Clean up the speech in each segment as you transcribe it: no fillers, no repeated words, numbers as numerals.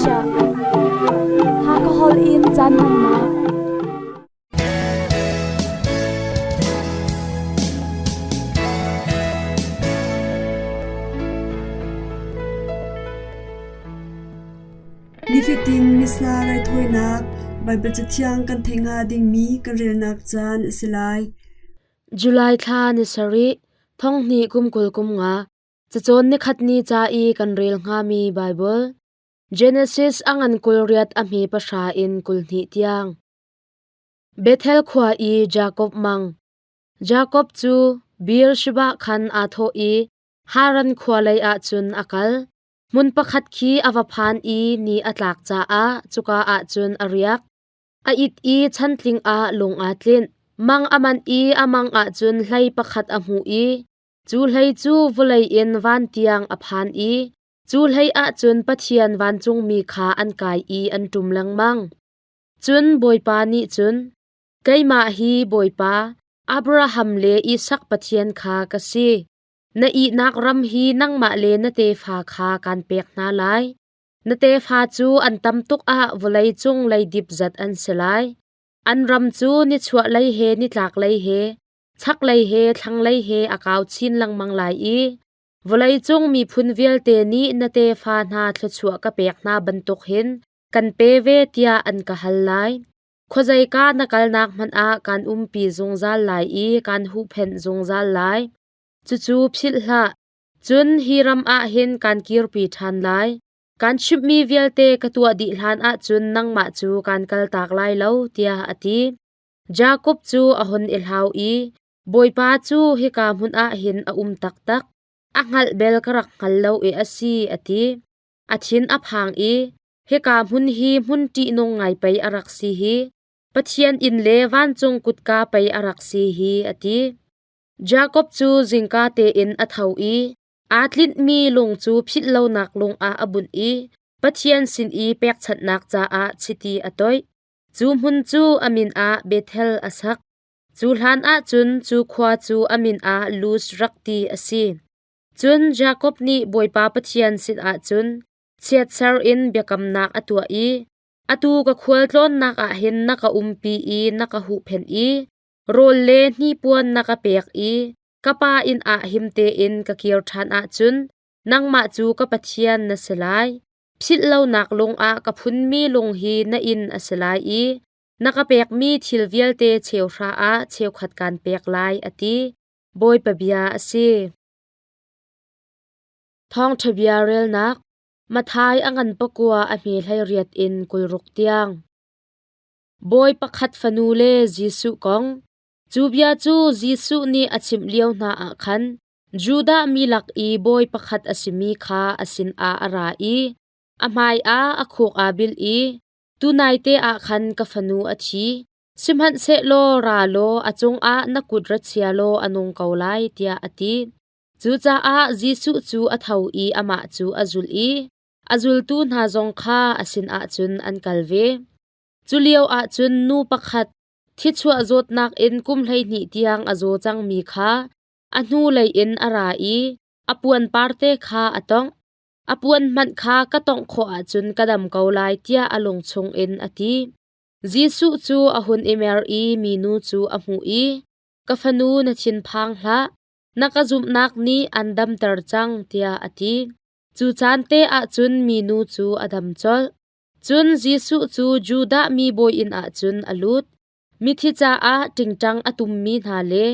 chiah. Hakha holh in caan hmannak. Nifatin Missa raithawinak Baibal Cathiang kan theih hnga dingmi kan relnak caan a si lai. July thla ni sarih, thonghnih kum 20 kum nga, cacawn nikhat ni ca i kan rel hngami Baibal Genesis a ngan 28 a hme pahra in 22 tiang. Bethel khua i Jakob mang. Jakob cu Beersheba khan aa thawh i Haran khua lei ah cun a kal. Hmun pakhat khi a va phan i ni a tlak caah cuka ah cun a riak. A it i chantling ah lung aa tlinh. Mang a manh i a mang ah cun hlei pakhat a hmuh i cu hlei cu vawlei in van tiang a phan i cu hlei ah cun Pathian vancungmi kha an kai i an ṭum lengmang. Cun Bawipa nih cun, Keimah hi Bawipa, Abraham le Isak Pathian kha ka si. Na ihnak ram hi nangmah le na tefa kha kaan pek hna lai. Na tefa cu an tam tuk ah vawleicung leidip zat an si lai. An ram cu nichuahlei he nitlaklei he, chaklei he thlanglei he a kau chin lengmang lai i vawleicung miphun vialte nih na tefa hna thluachuah ka pek hna bantuk hin kan pe ve tiah an ka hal lai. Khuazeika na kalnak hmanh ah kaan umpi zungzal lai i kaan huhphenh zungzal lai. Cucu philh hlah. Cun hi ram ah hin kaan kirpi ṭhan lai. Kaan chimhmi vialte ka tuah dih hlan ahcun nangmah cu kaan kaltak lai lo, tiah a ti. Jakob cu a hun i hlau i, Bawipa cu hika hmun ah hin a um taktak, a hngalh bel ka rak hngal lo i a si, a ti. A thin a phang i, hika hmun hi hmun ṭihnung ngai pei a rak si hi, Pathian inn le vancung kutka pei a rak si hi, a ti. Jakob cu zingka tein a tho i aa tlinhmi lung cu philh lonak lung ah a bunh i Pathian sin i pekchanhnak caah chiti a toih. Cu hmun cu a min ah Bethel a sak. Cu hlan ah cun cu khua cu a min ah Luz rak ti a si. Cun Jakob nih Bawipa Pathian sinah cun chiatser in biakamnak a tuah i, Atu ka khualtlawnnak ah hin na ka umpi i na ka huhphenh i rawl le hnipuan na ka pek i ka pa inn ah him tein ka kir ṭhan ahcun nangmah cu ka Pathian na si lai. Philh lonak lung ah ka phunmi lung hi na inn a si lai i na ka pekmi thil vialte cheuhra ah cheukhat kaan pek lai, a ti. Bawipa bia a si. Thawngṭha bia relnak Matthai a ngan pakua a hme 18 in 26 tiang. Bawi pakhat fanu le Jesuh kong. Cu bia cu Jesuh nih a chimh lio hna ah khan Judah mi lak i bawi pakhat a simi kha a sinah a ra i a hmaiah a khuk aa bil i, Tunaite ah khan ka fanu a thi, sihmanhsehlaw ra law a cungah na kut ra chia law a nung ko lai, tiah a ti. Cucaah Jesuh cu a tho i amah cu a zulh i a zultu hna zong kha a sinah cun an kal ve. Cu lioah cun nu pakhat thichuah zawtnak in kum 12 tiang a zaw cangmi kha a hnulei in a ra i a puan parte kha a tongh. A puan hmanh kha ka tongh khawh ahcun ka dam ko lai tiah a lung chungin a ti. Jesuh cu a hun i mer i minu cu a hmuh i, Ka fanu na thinphang hlah, na ka zumhnak nih an damter cang, tiah a ti. Cu caan te ah cun minu cu a dam colh. Cun Jesuh cu Judah mi bawi inn ah cun a lut. Mithi caah ṭingṭang a tummi hna le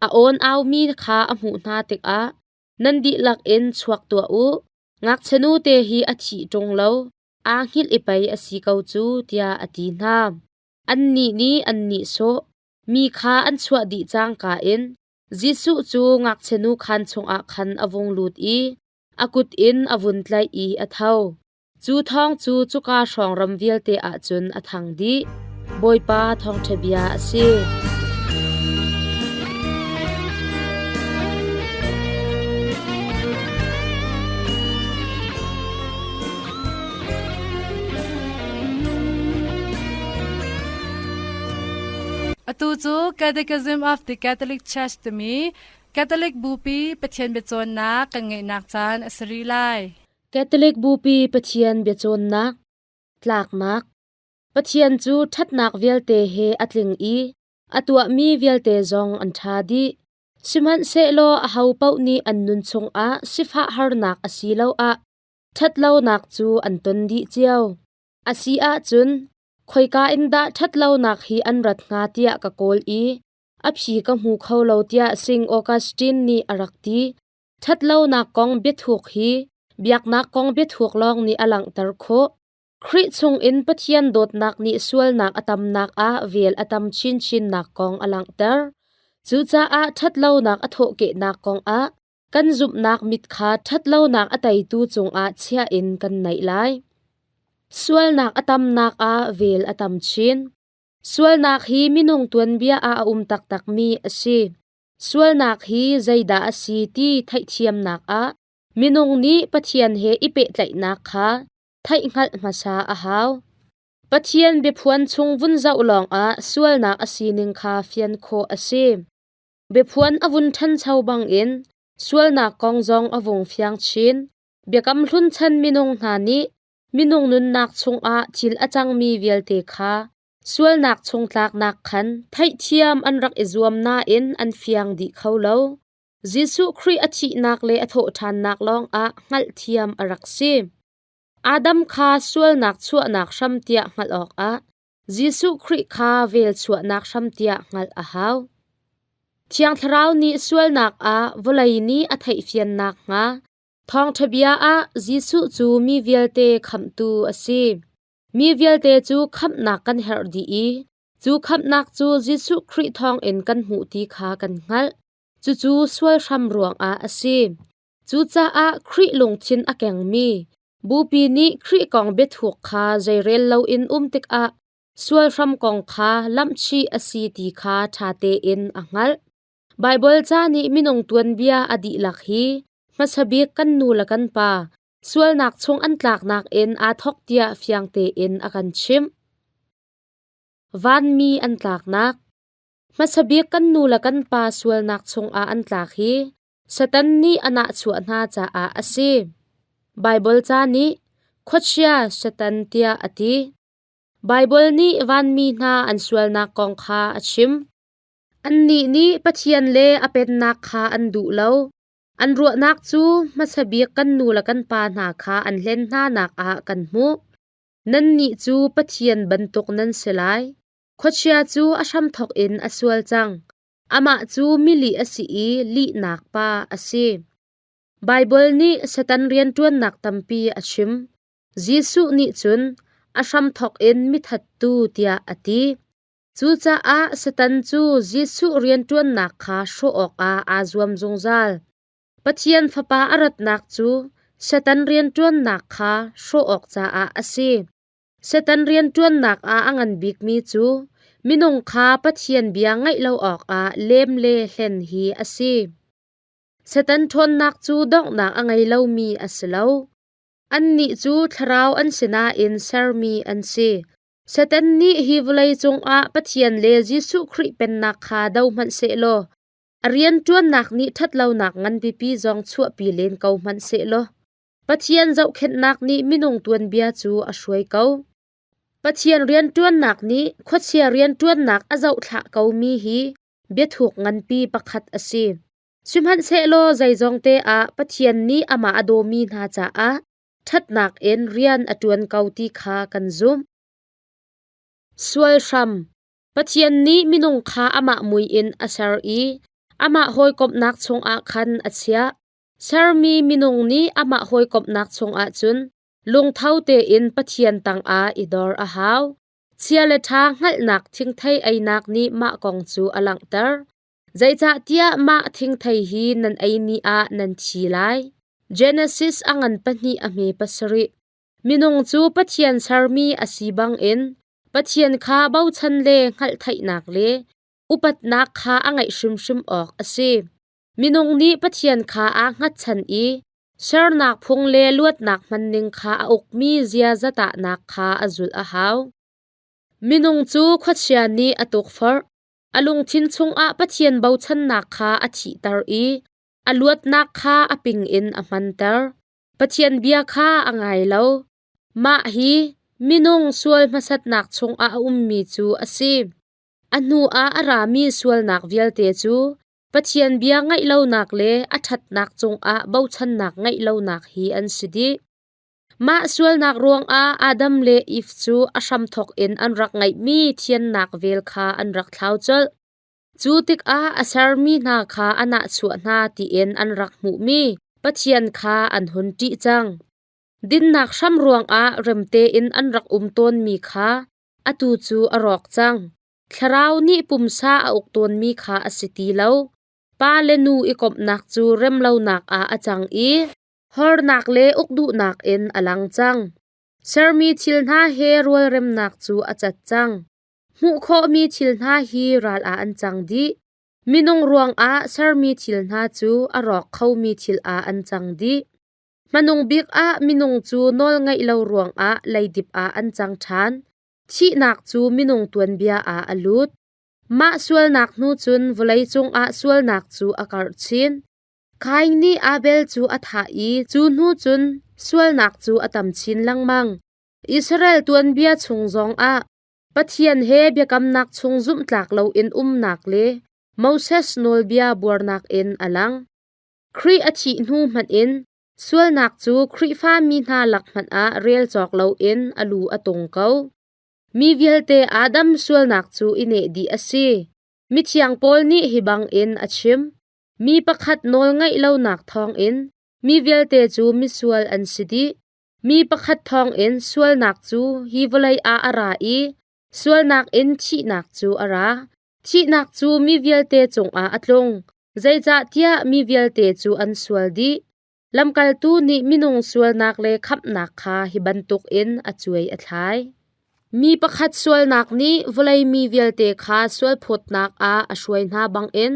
a awn aumi kha a hmuh hna tikah, Nan dihlak in chuak tuah u, ngakchia te hi a thih ṭung lo, aa hngilh i pei a si ko cu, tiah a ti hna. Annih nih an nihsawh. Mi kha an chuah dih cangka in Jesuh cu ngakchianu khaan chungah khan a vung lut i a kut in a vun tlaih i a tho. Cu thawng cu cuka hrawng ram vialte ah cun a thang dih. Bawipa thawngṭha bia a si. Atu cu Catechism of the Catholic Church timi Catholic Bupi Pathian biacawnnak kan ngeihnak caan a si rih lai. Catholic Bupi Pathian biacawnnak. Tlaknak Pathian cu ṭhatnak vialte he a tling i a tuahmi vialte zong an ṭha dih. Sihmanhsehlaw ahopaoh nih an nun chungah sifah harnak asiloah ṭhatlonak cu an ton dih cio. A si ahcun, khoika in dah ṭhatlonak hi an rat hnga tiah ka kawl i a phi ka hmu kho lo tiah Sing Augustine nih a rak ti. Ṭhatlonak kong biathuk hi biaknak kong biathuk lawng nih a langhter khawh. Khrih chungin Pathian dawtnak nih sualnak a tamnak ah vel a tam chinchinnak kong a langhter. Cucaah ṭhatlonak a thawhkehnak kongah kan zumhnak mit kha ṭhatlonak a teitu cungah chiah in kan naih lai. Sualnak a tamnak ah vel a tam chin. Sualnak hi minung tuanbia ah a um taktakmi a si. Sualnak hi zeidah a si ti theihthiamnak ah minung nih Pathian he i pehtlaihnak kha theihhngalh hmasa a hau. Pathian biaphuan chung vun zoh lawngah sualnak a sining kha fian khawh a si. Biaphuan a vun ṭhancho bangin sualnak kong zong a vung fiang chin. Biakam Hlun chan minung hna nih minung nunnak chungah thil a cangmi vialte kha sualnak chung tlaknak khan theihthiam an rak i zuam nain an fiang dih kho lo. Jesuh Khrih a thihnak le a thawhṭhannak lawngah hngalhthiam a rak si. Adam kha sualnak chuahnak hram tiah hngalh awkah Jesuh Khrih kha vel chuahnak hram tiah hngalh a hau. Thiang Thlarau nih sualnak ah vawlei nih a theihfian nakhnga thawngṭha bia ah Jesuh cu mi vialte khamhtu a si. Mi vialte cu khamhnak kan herh dih i cu khamhnak cu Jesuh Khrih thawngin kan hmuh ti kha kan hngalh. Cucu sual hram ruangah a si. Cucaah Khrih lungthin a kengmi Bupi nih Khrih kong biathuk kha zeirel loin um tikah sual hram kong kha lamhchih a si ti kha ṭha tein a hngalh. Baibal ca nih minung tuanbia a dihlak hi hmasa bik kan nu le kan pa sualnak chung an tlaknak in aa thawk tiah fiang tein a kan chimh. Vanmi an tlaknak Hmasa bik kan nu le kan pa sualnak chungah an tlak hi Satan nih a nahchuah hna caah a si. Baibal ca nih khuachia Satan tiah a ti. Baibal nih vanmi hna an sualnak kong kha a chim. Annih nih Pathian le a pennak kha an duh lo. An ruahnak cu hmasa bik kan nu le kan pa hna kha an hlen hnanak ah kan hmuh. Nannih cu Pathian bantuk nan si lai. Khuachia cu a hramthawk in a sual cang. Amah cu milih a si i lihnak pa a si. Baibal nih Satan rianṭuannak tampi a chim. Jesuh nih cun a hramthawk in mithattu tiah a ti. Cucaah Satan cu Jesuh rianṭuannak kha hrawh awkah aa zuam zungzal. Pathian Fapa a ratnak cu Satan rianṭuannak kha hrawh awk caah a si. Satan rianṭuannak ah a ngan bikmi cu minung kha Pathian bia ngaih lo awkah lem le hlen hi a si. Satan ṭhawnnak cu donghnak a ngei lomi a si lo. Annih cu thlarau an si nain sermi an si. Satan nih hi vawlei cungah Pathian le Jesuh Khrih Pennak kha do hmanh sehlaw, a rianṭuannak nih ṭhatlonak nganpipi zong chuahpi len ko hmanh sehlaw, Pathian zohkhenhnak nih minung tuanbia cu a hruai ko. Pathian rianṭuannak nih khuachia rianṭuannak a zohthlah komi hi biathuk nganpi pakhat a si. Sihmanhsehlaw zeizongte ah Pathian nih amah a dawmi hna caah ṭhatnak in rian a ṭuan ko ti kha kan zumh. Sual hram Pathian nih minung kha amah mui in a ser i amah hawikomhnak chungah khan a chiah. Sermi minung nih amah hawikomhnak chungah cun lungtho tein Pathian tangah i dor a hau. Chia le ṭha hngalhnak thingthei einak nih mah kong cu a langhter. Zeicahtiah mah thingthei hi nan ei ni ah nan thi lai. Genesis a ngan pahnih a hme pasarih. Minung cu Pathian sermi a si bangin Pathian kha bochan le hngalhtheihnak le upatnak kha a ngeih hrimhrim awk a si. Minung nih Pathian kha aa hngatchan i sernak phung le luatnak hmanning kha a ukmi ziaza tahnak kha a zulh a hau. Minung cu khuachia nih a tukforh. A lungthin chungah Pathian bochannak kha a thihter i a luatnak kha a ping in a hmanter. Pathian bia kha a ngai lo. Mah hi Minung sual hmasatnak chungah a ummi cu a si. A hnu ah a rami sualnak vialte cu Pathian bia ngaih lonak le a ṭhatnak cungah bochannak ngeih lonak hi an si dih. Mah sualnak ruangah Adam le Eve cu a hramthawk in an rak ngeihmi thiannak vel kha an rak thlau colh. Cu tikah a sermi hna kha a nahchuah hna tiin an rak hmuhmi Pathian kha an hun ṭih cang. Dinnak hram ruangah rem tein an rak um tawnmi kha atu cu a rawk cang. Thlarau nih pumsa a uk tawnmi kha a si ti lo. Pa le nu i komhnak cu remlonak ah a cang i hornak le uk duhnak in a lang cang. Sermi thil hna he rualremnak cu a cat cang. Hmuh khawhmi thil hna hi ral ah an cang dih. Minung ruangah sermi thil hna cu a rawk khomi thil ah an cang dih. Hmanung bik ah minung cu nawl ngeih lo ruangah leidip ah an cang ṭhan. Thihnak cu minung tuanbia ah a lut. Mah sualnak hnu cun vawleicung ah sualnak cu a karh chin. Kain nih Abel cu a thah i cu hnu cun sualnak cu a tam chin lengmang. Israel tuanbia chung zongah Pathian he biakamnak chung zumhtlak loin umnak le Moses nawlbia buarnak in a lang. Khrih a thih hnu hmanh in sualnak cu Khrihfa mi hna lak hmanh ah rel cawk loin a lu a tung ko. Mi vialte Adam sualnak cu i neh dih a si. Mithiang Paul nih hi bangin a chim. Mi pakhat nawl ngaih lonak thawngin mi vialte cu misual an si dih. Mi pakhat thawngin sualnak cu hi vawlei ah a ra i sualnak in thihnak cu a ra. Thihnak cu mi vialte cungah a tlung, zeicahtiah mi vialte cu an sual dih. Lamkaltu nih minung sualnak le khamhnak kha hi bantukin a cuai a thlai. Mi pakhat sualnak nih vawlei mi vialte kha sualphawtnak ah a hruai hna bangin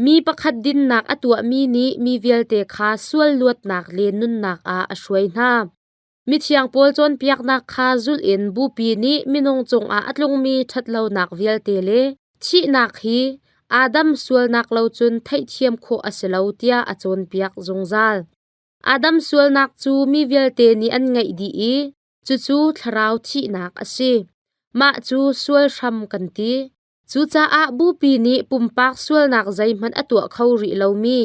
mi pakhat dinnak a tuahmi nih mi vialte kha sual luatnak le nunnak ah a hruai hna. Mithiang pawl cawnpiaknak kha zulh in Bupi nih minung cungah a tlungmi ṭhatlonak vialte le thihnak hi Adam sualnak lo cun theihthiam khawh a si lo tiah a cawnpiak zungzal. Adam sualnak cu mi vialte nih an ngeih dih i cucu thlarau thihnak a si. Mah cu sual hram kan ti. Cucaah Bupi nih pumpak sualnak zeihmanh a tuah kho rih lomi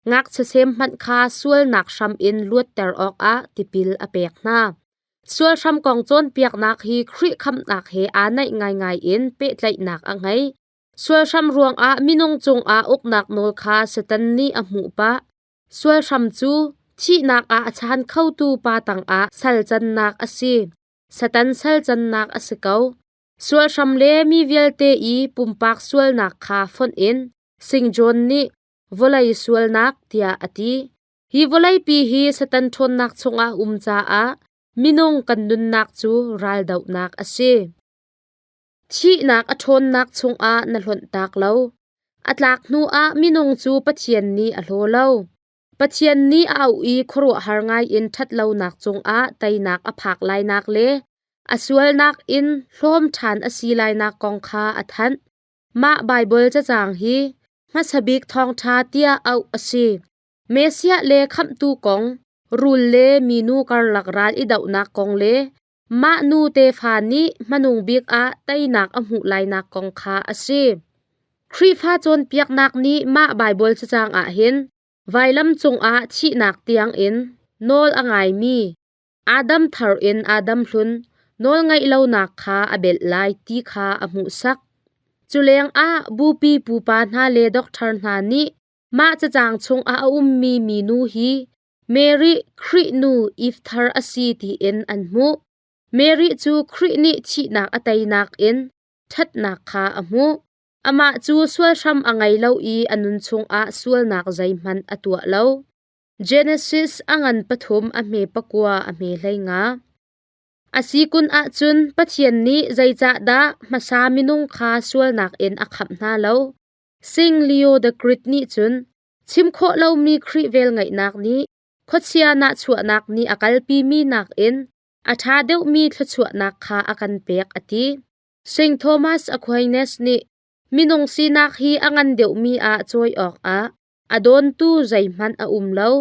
ngakchia sem hmanh kha sualnak hram in luatter awkah tipil a pek hna. Sual hram kong cawnpiaknak hi Khrih khamhnak he aa naih ngaingai in pehtlaihnak a ngei. Sual hram ruangah minung cungah uknak nawl kha Satan nih a hmuh pah. Sual hram cu thihnak ah a chan khotu pa tangah sal cannak a si. Satan sal cannak a si ko. Sual hram le mi vialte i pumpak sualnak kha fonh in Sing John nih vawlei sualnak tiah a ti. Hi vawleipi hi Satan ṭhawnnak chungah um caah minung kan nunnak cu raldohnak a si. Thihnak a ṭhawnnak chungah na hlonhtak lo. A tlak hnuah minung cu Pathian nih a hlaw lo. Pathian nih a auh i khuaruahhar ngaiin ṭhatlonak cungah teinak a phak lainak le a sualnak in hlawm ṭhan a si lainak kong kha a thanh. Mah Baibal cacang hi hmasa bik thawngṭha tiah auh a si. Messiah le Khamhtu kong, rul le minu karlak ral i dohnak kong le mah nu tefa nih hmanung bik ah teinak a hmuh lainak kong kha a si. Khrihfa cawnpiaknak nih mah Baibal cacang ah hin vailam cungah thihnak tiangin nawl a ngaimi Adam thar in Adam hlun nawlngaih lonak kha a belh lai ti kha a hmuhsak. Culengah bupi pupa hna le doctor hna nih mah cacang chungah a ummi minu hi Mary Khrih nu Eve thar a si tiin an hmuh. Mary cu Khrih nih thihnak a teinak in ṭhatnak kha a hmuh. Amah cu sual hram a ngei lo i a nun chungah sualnak zeihmanh a tuah lo. Genesis a ngan pathum a hme pakua a hme hleinga. A si kun ahcun Pathian nih zeicahdah hmasa minung kha sualnak in a khamh hna lo? Sing Leo the Great nih cun chim khawh lomi Khrih velngeihnak nih khuachia nahchuahnak nih a kalpimi nakin a ṭha deuhmi thluachuahnak kha a kan pek a ti. St. Thomas Aquinas nih minung sinak hi a ngan deuhmi ah cawi awkah A dawntu zeihmanh a um lo.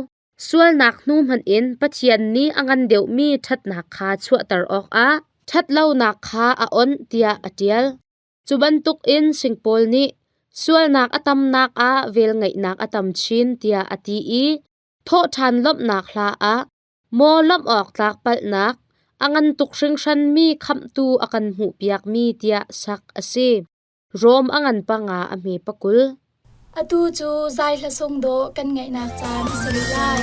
Sualnak hnu hmanh in Pathian nih a ngan deuhmi ṭhatnak kha chuahter awkah Ṭhatlonak kha a onh tiah a ṭial. Cu bantukin Singpaul nih sualnak a tamnak ah velngeihnak a tam chin tiah a ti i thawhṭhan lawmhnak hla ah maw lawmh awk tlak palhnak a ngan tuk hringhranmi khamhtu a kan hmuhpiakmi tiah sak a si. Rom a ngan panga a hme pakul. Atu cu zai hla sung dawh kan ngaihnak caan a si rih lai.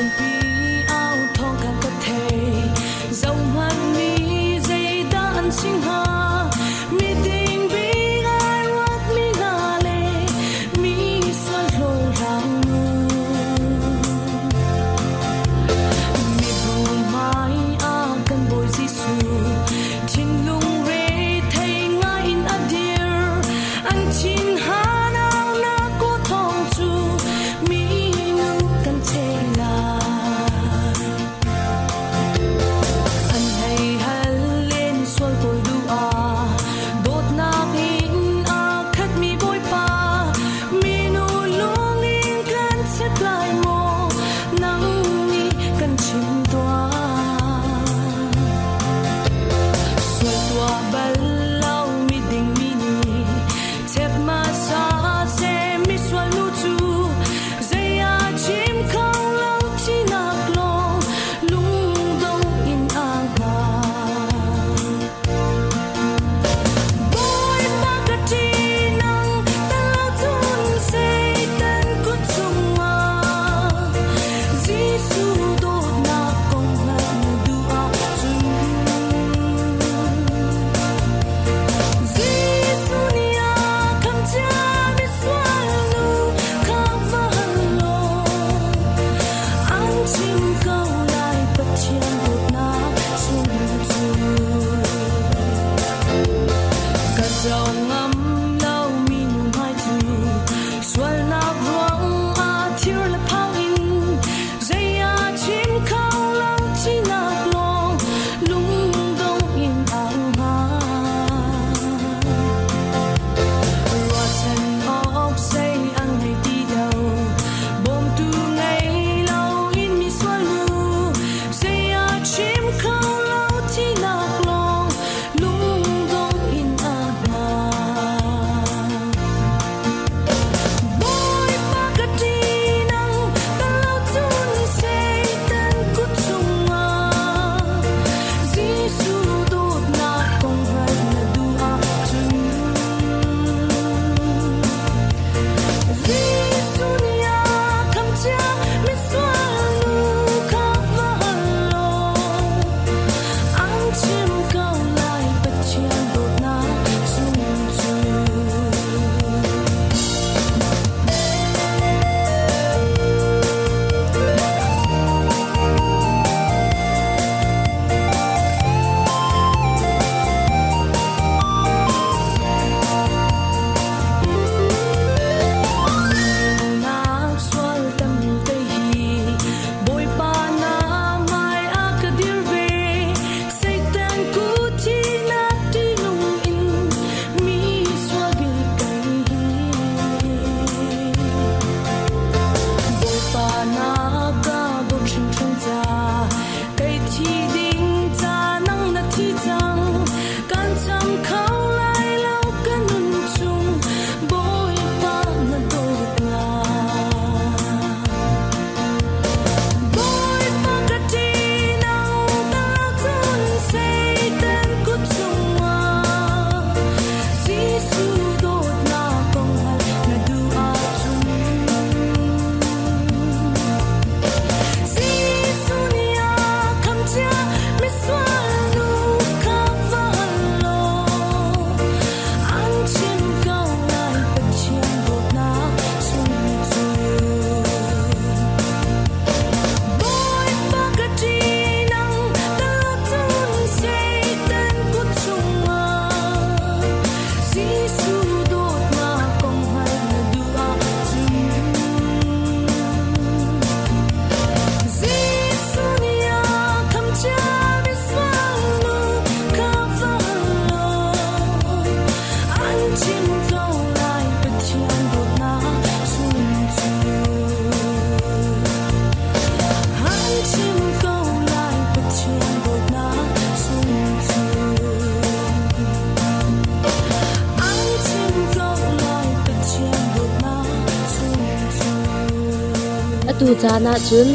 Atu caan ahcun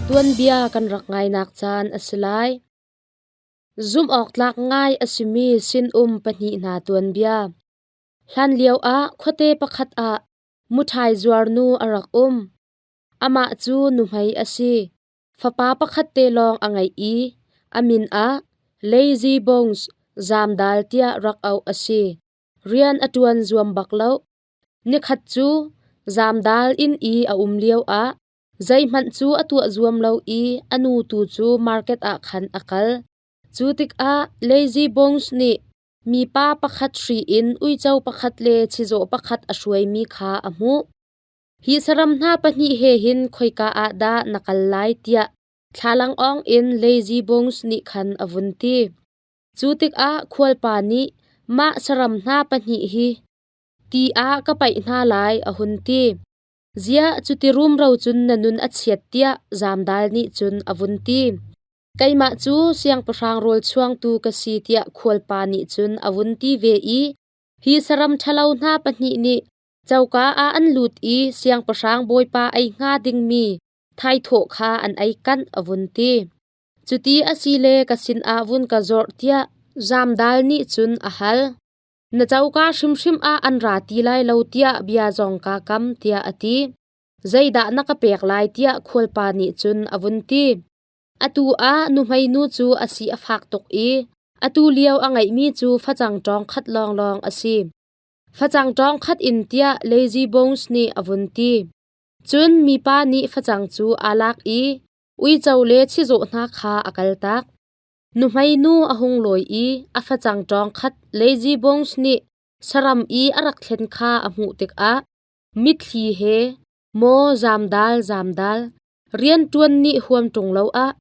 tuanbia kan rak ngainak caan a si lai. Zumh awk tlak ngai a simi sinum pahnih hna tuanbia. Hlanlio ah khuate pakhat ah muṭhai zuarnu a rak um. Amah cu nuhmei a si. Fapa pakhat te lawng a ngeih i a min ah Lazy Bones Zamdal tiah rak auh a si. Rian a ṭuan zuam bak lo. Nikhat cu Zamdal inn i a um lioah zeihmanh cu a tuah zuam lo i a nu tu cu market ah khan a kal. Cu tikah Lazy Bones nih mipa pakhat hri in uico pakhat le chizawh pakhat a hruaimi kha a hmuh. Hi saram hna pahnih he hin khoika ah dah na kal lai tiah thlalangawng in Lazy Bones nih khan a vun ti. Cu tikah khualpa nih mah saram hna pahnih hi ti ah ka paih hna lai a hun ti. Ziah cuti rumro cun na nun a chiat tiah Zamdal nih cun a vun ti. Keimah cu siangpahrang rawl chuangtu ka si tiah khualpa nih cun a vun ti ve i hi saram ṭhalo hna pahnih nih coka ah an lut i siangpahrang bawipa ei hnga dingmi thaithawh kha an ei kanh a vun ti. Cuti a si le ka sinah vun ka zawrh tiah Zamdal nih cun a hal. Na coka hrimhrim ah an ra ti lai lo tiah bia zong kaa kam tiah a ti. Zeidah na ka pek lai tiah khualpa nih cun a vun ti. Atu ah nuhmei nu cu a si a fak tuk i atu lio a ngeihmi cu facang ṭawng khat lawnglawng a si. Facang ṭawng khat in tiah Lazy Bones nih a vun ti. Cun mipa nih facang cu aa lak i uico le chizawh hna kha a kaltak. Nuhmei nu a hung lawi i a facang ṭawng khat Lazy Bones nih saram i a rak thlen kha a hmuh tikah mitthli he, Maw zamdal zamdal, rianṭuan nih huam ṭung lo ah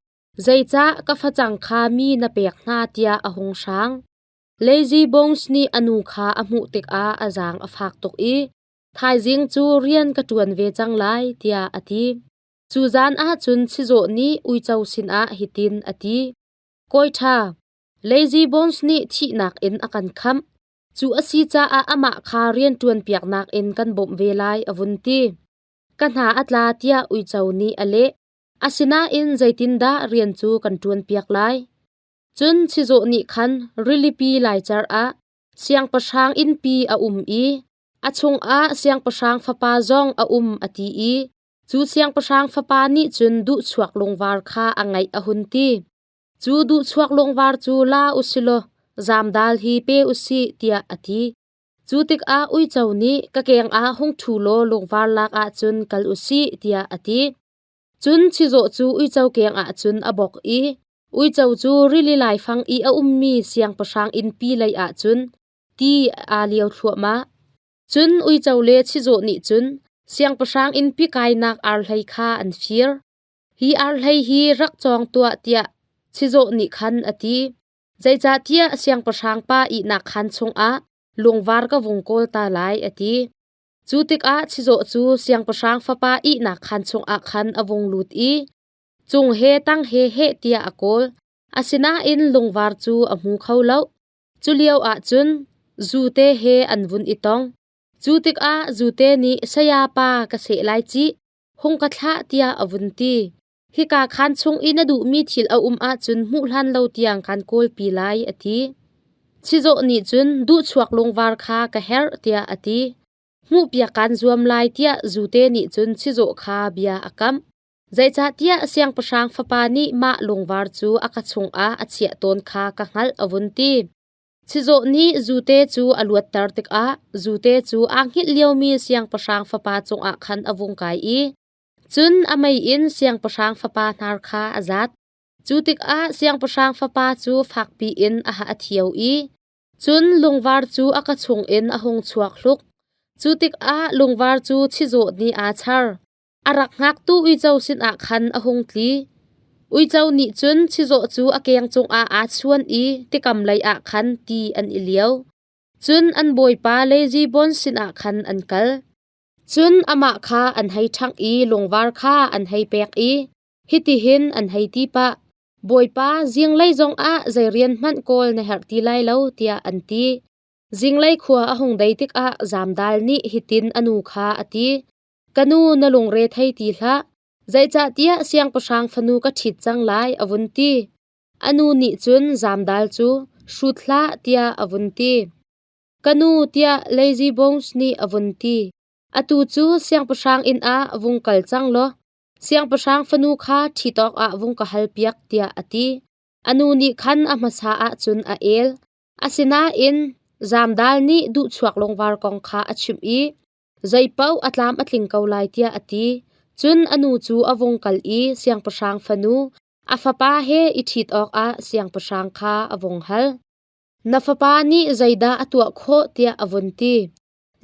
zeicah ka facang kha mi na pek hna tiah a hung hrang. Lazy Bones nih a nu kha a hmuh tikah a zaang a fak tuk i thaizing cu rian ka ṭuan ve cang lai tiah a ti. Cu zan ah cun chizawh nih uico sinah hitin a ti: Kawi ṭha, Lazy Bones nih thihnak in a kan khamh. Cu a si caah amah kha rianṭuanpiaknak in kan bawmh ve lai, a vun ti. Ka hna a tla tiah uico nih a leh. Asinain zeitindah rian cu kan ṭuanpiak lai? Cun chizawh nih khan rilipi laicer ah siangpahrang innpi a um i a chungah siangpahrang fapa zong a um a ti i cu siangpahrang fapa nih cun duhchuak lungvar kha a ngaih a hun ti. Cu duhchuak lungvar cu la u si law zamdal hi pe u sih tiah a ti. Cu tikah uico nih ka keng ah hung ṭhu law lungvar lak ah cun kal u sih tiah a ti. Cun chizawh cu uico keng ah cun a bok i uico cu rili laifang i a ummi siangpahrang innpi lei ah cun ti aa lio thluahmah. Cun uico le chizawh nih cun siangpahrang innpi kainak arhlei kha an fir. Hi arhlei hi rak cawng tuah tiah chizawh nih khan a ti. Zeicahtiah siangpahrang pa ihnak khaan chungah lungvar ka vung kawl ta lai a ti. Cu tikah chizawh cu siangpahrang fapa ihnak khaan chungah khan a vung lut i cung he tang he heh tiah a kawl. Asinain lungvar cu a hmu kho lo. Cu lio ah cun zute he an vun i tong. Cu tikah zute nih sayapa ka seh lai cih, hung ka thlah tiah a vun ti. Hika khaan chung i na duhmi thil a um ahcun hmuh hlan lo tiang kan kawlpi lai a ti. Chizawh nih cun duhchuak lungvar kha ka herh tiah a ti. Hmuhpiak kaan zuam lai tiah zute nih cun chizawh kha bia a kamh. Zeicahtiah siangpahrang fapa nih mah lungvar cu a ka chungah a chiah tawn kha ka hngalh a vun ti. Chizawh nih zute cu a luatter tikah zute cu aa hngilh liomi siangpahrang fapa cungah khan a vung kai i cun a mei in siangpahrang fapa hnar kha a zat. Cu tikah siangpahrang fapa cu fakpi in a ha a thio i cun lungvar cu a ka chungin a hung chuak hluk. Cu tikah lungvar cu chizawh nih aa char. A rak hngaktu uico sinah khan a hung tli. Uico nih cun chizawh cu a keng cungah aa chuan i tikam lei ah khan ti an i lio. Cun an bawipa Lezibon sinah khan an kal. Cun amah kha an hei ṭhangh i lungvar kha an hei pek i hitihin an hei ti pah, Bawipa, zinglei zongah zei rian hmanh kawl na herh ti lai lo, tiah an ti. Zinglei khua a hung dei tikah Zamdal nih hitin a nu kha a ti, Ka nu, na lungre thei ti hlah. Zeicahtiah siangpahrang fanu ka ṭhit cang lai, a vun ti. A nu nih cun Zamdal cu, Hrut hlah, tiah a vun ti. Ka nu, tiah Lazy Bones nih a vun ti. Atu cu siangpahrang inn ah vung kal cang law siangpahrang fanu kha ṭhit awkah vung ka halpiak, tiah a ti. A nu nih khan a hmasa ahcun a el. Asinain Zamdal nih duhchuak lungvar kong kha a chimh i zeipaoh a tlam a tling ko lai tiah a ti. Cun a nu cu a vung kal i siangpahrang fanu a fapa he i ṭhit awkah siangpahrang kha a vung hal. Na fapa nih zeidah a tuah khawh tiah a vun ti.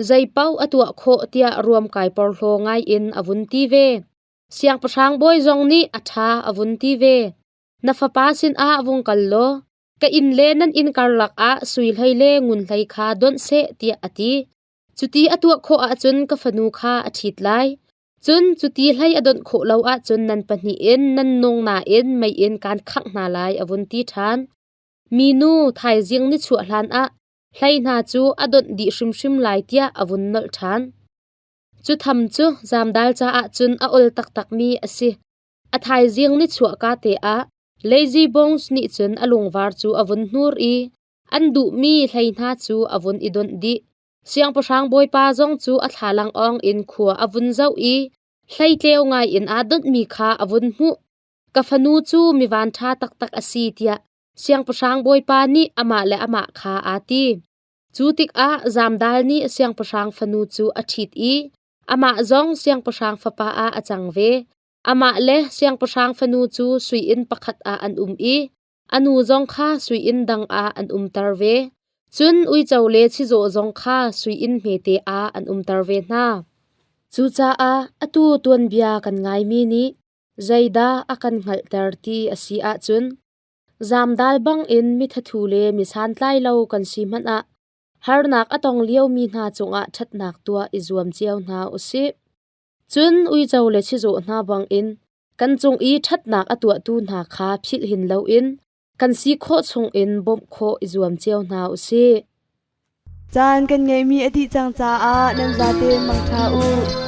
Zeipaoh a tuah khawh tiah ruamkai porhlaw ngaiin a vun ti ve. Siangpahrang bawi zong nih a ṭha a vun ti ve. Na fapa sinah vung kal law ka inn le nan inn karlak ah sui hlei le ngun hlei kha donh seh tiah a ti. Cuti a tuah khawh ahcun ka fanu kha a ṭhit lai. Cun cuti hlei a donh khawh lo ahcun nan pahnih in nan nung nain mei in kaan khangh hna lai a vun ti ṭhan. Minu thaizing ni chuah hlanah hlei hna cu a donh dih hrimhrim lai tiah a vun nolh ṭhan. Cu tham cu zamdal caah cun a ol taktakmi a si. A thaizing ni chuahka te ah Lazy Bones nih cun a lungvar cu a vun hnur i an duhmi hlei hna cu a vun i donh dih. Siangpahrang bawipa zong cu a thlalang awng in khua a vun zoh i hleitleu ngai in aa donhmi kha a vun hmuh. Ka fanu cu mi vanṭha taktak a si tiah siangpahrang bawipa nih amah le amah kha aa ti. Cu tikah Zamdal nih siangpahrang fanu cu a ṭhit i amah zong siangpahrang fapa ah a cang ve. Amah le siangpahrang fanu cu sui inn pakhat ah an um i a nu zong kha sui inn dang ah an umter ve. Cun uico le chizawh zong kha sui inn hmete ah an umter ve hna. Cucaah atu tuanbia kan ngaimi nih zeidah a kan hngalhter ti a si ahcun zamdal bangin mithathu le mi santlai lo kan si hmanh ah harnak a tong liomi hna cungah ṭhatnak tuah i zuam cio hna u sih. Cun uico le chizawh hna bangin kan cung i ṭhatnak a tuahtu hna kha philh hin loin kan si khawh chungin bawmh khawh i zuam cio hna u sih. Caan kan ngeihmi a dih cang caah nan zaten mangṭha u.